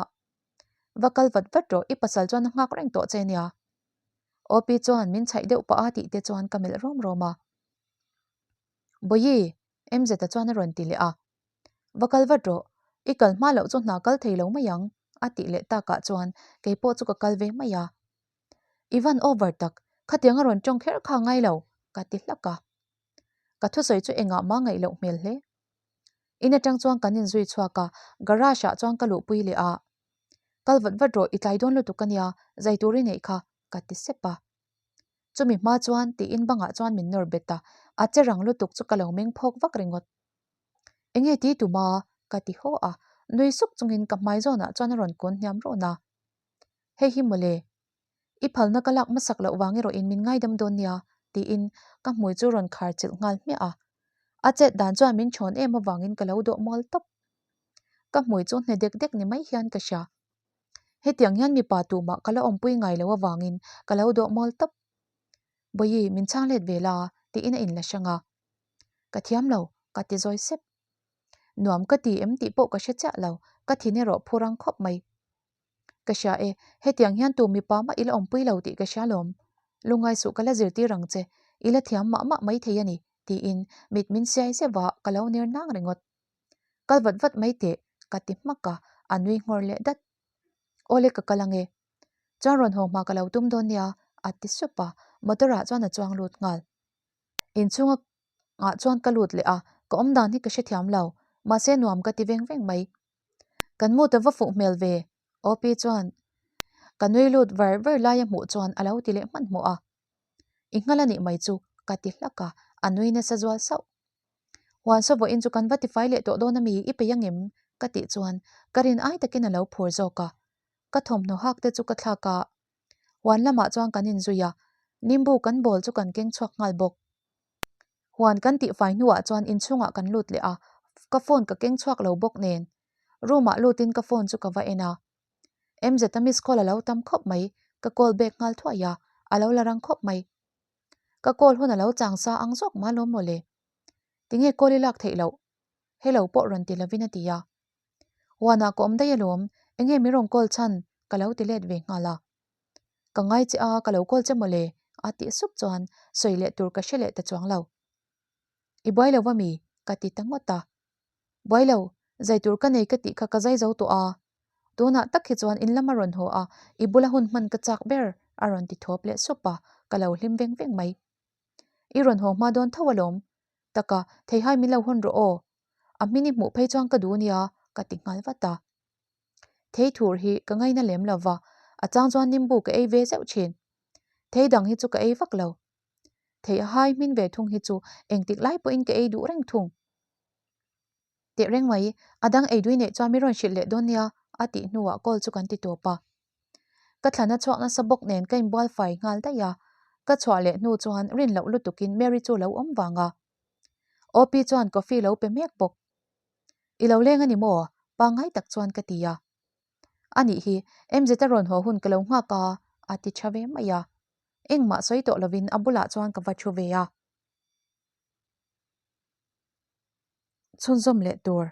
Va kal vat vat rawh, i pasal chuan a nghak reng tawh che nia. OP chuan min chhaih deuh pah a tih te chuan ka melh rawm rawm a. Bawihi, MZ-a chuan a rawn ti leh a. Va kal vat rawh, i kal hma loh chu hna kal thei lo mai ang, a tih leh takah chuan kei pawh chu ka kal ve mai a. I van over tak, khatiang a rawn tawng kher kha ngai lo, ka ti hlak a. Ka thusawi chu engah mah ngaih loh hmel hle. In atang chuan kan inzui chhuak a, garage ah chuan ka luhpui leh a. Kal vat vat rawh, i tlai dawn lutuk a nia, zai tur i neih kha, ka ti sep a. Chumi hma chuan tiin bangah chuan min nawr bet a, a che rang lutuk chu ka lo meng phawk vak ringawt. Enge ti tuma? ka ti haw a, nui suk chungin ka hmai zawnah chuan a rawn kawn hniam rawn a. Hei hi mawle, i phalna ka lak hmasak loh vang erawhin min ngaidam dawn nia, tiin ka hmui chu rawn khar chilh nghal hmiah a. A chet dan chuan min thawn em avangin ka lo dawh mual tawp. Ka hmui chu hne dek dek ni mai hian ka hria. Hetiang hian mipa tumah ka la awmpui ngai lo avangin ka lo dawh mual tawp. Bawihi, min chhang let ve la, tiin a inla hrang a. Ka thiam lo, ka ti zawi sep. Nuam ka ti em tih pawh ka hre chiah lo, ka thin erawh phu rang khawp mai. Ka hria e, hetiang hian tu mipa mah i la awmpui lo tih ka hria lawm. Lungngai suh ka la zirtir ang che, i la thiam mah mah mai thei a ni, tiin mit min siai zeuh a, ka lo ner nang ringawt. Kal vat vat mai teh, ka ti hmak a, a nui nghawr leh dat. Awle ka kal ange. Chuan rawn haw hma ka lo tum dawn nia, a ti sup a, motor ah chuan a chuang lut nghal. Inchhunga ah chuan ka lut leh a, ka awm dan hi ka hrethiam lo. Mahse nuam ka ti veng veng mai. Kan mu ta va fuh hmel ve, Opi chuan ka nui lut var var laia hmuh chuan a lo ti leh hmanhmawh a. I nghal a nih mai chu ka ti hlak a, a nui nasa zual sauh. Huan saw vawiin chu kan va tifai leh tawh dawn ami i peih angem? ka tih chuan ka rin ai takin a lo phur zawk a. Ka thawmhnaw hak te chu ka thlak a, huan lamah chuan kan inzui a, nimbu kan bawl chu kan keng chhuak nghal bawk. Huan kan tihfai hnuah chuan inchhungah kan lut leh a, ka phone ka keng chhuak lo bawk nen. Room ah lutin ka phone chu ka va en a. MZ a miss call a lo tam khawp mai, ka call back nghal thuai a, a lo la rang khawp mai. Ka call hun a lo chang sa ang zawk mah lawm mawle. Tinge call i lak theih loh? Hello pawh rawn ti lovin a ti a. Huanah ka awm daih alawm, enge min rawn call chhan? ka lo ti let ve nghal a. Ka ngai che a, ka lo call che mawle a tih sup chuan sawi leh tur ka hre leh ta chuang lo. I buai lo va mi? ka ti ta ngawt a. Buai lo, zai tur ka nei ka tih kha ka zai zo tawh a. Tunah tak hi chuan in lam a rawn haw a, i bula hun hman ka chak ber a rawn ti thawp leh sup a, ka lo hlim veng veng mai. I rawn haw hma dawn tho alawm. Taka, theihai min lo hawn rawh aw. A hmin i hmuh phei chuan ka duh nia, ka ti nghal vat a. Thei thur hi ka ngaina lem lo va, a chang chuan nimbu ka ei ve zeuh thin. Thei dang hi chu ka ei vak lo. Thei a hai hmin ve thung hi chu engtik lai pawhin ka ei duh reng thung. Teh reng mai, a dang ei dui neih chuan mi rawn hrilh leh dawn nia, a tih hnuah call chu kan ti tawp a. Ka thlana chhuak nasa bawk nen ka inbual fai nghal daih a, ka chhuah leh hnu chuan rin loh lutukin Mary chu lo awm vang a. Opi chuan coffee lo pe mek bawk. I lo leng a ni maw? Pangngai tak chuan ka ti a. A nih hi, MZ a rawn haw hun ka lo nghak a, a ti tha ve mai a. Engmah sawi tawh lovin a bulah chuan ka va thu ve a. Chhunzawm leh tur.